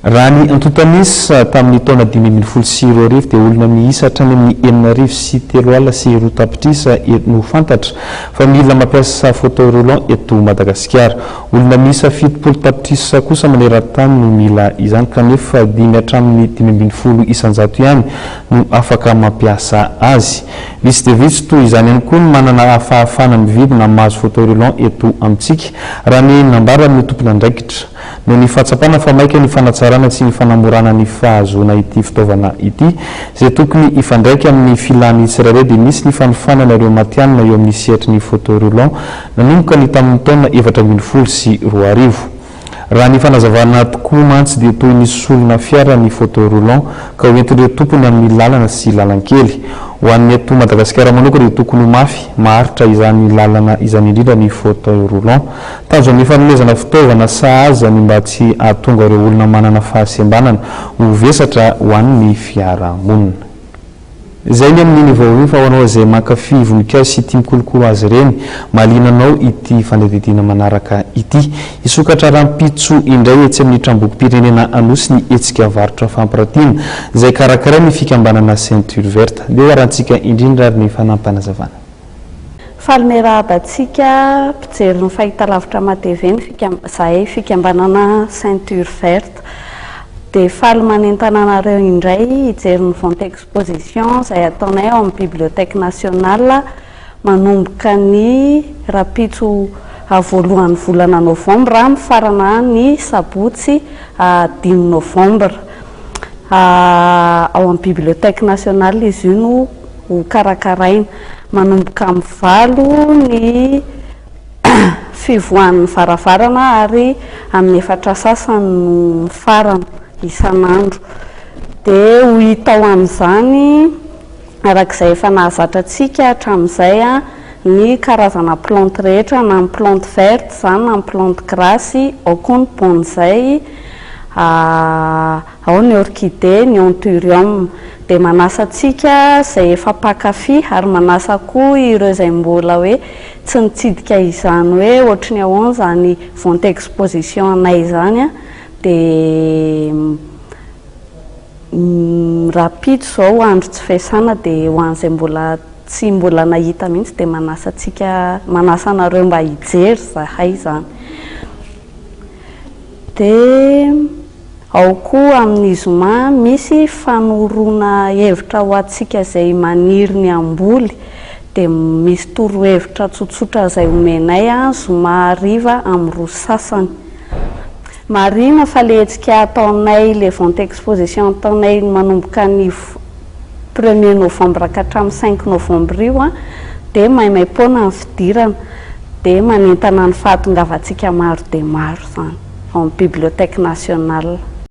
Raha ny antontan'isa tamin'ny taona 2015 dia olona miisa hatrany amin'ny 360 600 tapitrisa no fantatra fa mila mampiasa fauteuil roulant eto Madagasikara. Olona miisa 70 tapitrisa kosa maneran-tany no mila izany kanefa 5 hatramin'ny 15% ihany no afaka mampiasa azy. Vitsy dia vitsy toy izany ihany koa ny manana fahafahana mividy na mahazo fauteuil roulant eto amintsika, raha ny nambaran'ny tompon'andraikitra. Noho ny fahatsapana fa maika ny fanatsarana sy ny fanamorana ny fahazoana ity fitaovana ity, izay tokony hifandraika amin'ny filan'ny tsirairay dia nisy ny fanofanana ireo matihanina eo amin'ny sehatry ny fauteuil roulant nanomboka ny tamin'ny taona 2014. Raha ny fanazavana tokoa mantsy dia toy ny solona fiara ny fauteuil roulant ka ho entin'ireo tompony amin'ny lalana sy lalankely. Ho an'ny eto Madagasikara manokana dia tokony ho mafy, maharitra izany lalana izany indrindra ny fauteuil roulant. Tanjona amin'ny fanomezana fitaovana sahaza ny mba tsy hahatonga ireo olona manana fahasembanana ho vesatra ho an'ny fiarahamonina. Izay ny amin'iny vaovao iny fa ho anao izay mankafy voninkazo sy tia mikolokolo azy ireny, mahaliana anao ity fanadihadiana manaraka ity. Hisokatra rahampitso indray etsy amin'ny Tranombokim-pirenena Anosy ny hetsika varotra fampirantiana izay karakarain'ny fikambanana Ceinture Verte. Ndeha ho arahantsika indrindra ary ny fanampanazavana. Faly miarahaba antsika mpijery ny fahitalavitra MATV ny zahay fikambanana Ceinture Verte. Dia faly manentana anareo indray hijery ny vente exposition izay ataonay ao amin'ny Bibliothèque Nationale manomboka ny rahampitso voalohan'ny volana novambra mifarana ny sabotsy 5 novambra. Ao amin'ny Bibliothèque Nationale izy io no ho karakaraina. Manomboka amin'ny 8 ny fivoahan'ny varavarana ary amin'ny 4 sasany no mifarana isan'andro. Dia ho hita ao amin'izany araka izay efa nahazatra antsika hatramin'izay ny karazana plante rehetra, na ny plante verte izany na ny plante grasse, ao koa ny bonsai, ao ny orchidée, ny anthurium. Dia manasa antsika izay efa mpankafy ary manasa koa ireo izay mbola hoe tsy nitsidika izany hoe ohatry ny ahoana izany vente exposition anay izany dia rahampitso izao andro tsy fiasana dia ho an'izay mbola tsy mbola nahita mihitsy dia manasa antsika, manasa anareo mba hijery izahay izany. Dia ao koa amin'ny zoma misy fanoroana hevitra ho antsika izay maniry ny hamboly dia misy torohevitra tsotsotra izay omenay zoma hariva amin'ny 2 sasany. Marihina fa le hetsika ataonay, le vente exposition ataonay manomboka ny premier novembre ka hatramin'ny 5 novembre io dia maimaim-poana ny fidirana, dia manentana ny fahatongavantsika maro dia maro izany ao amin'ny Bibliothèque Nationale.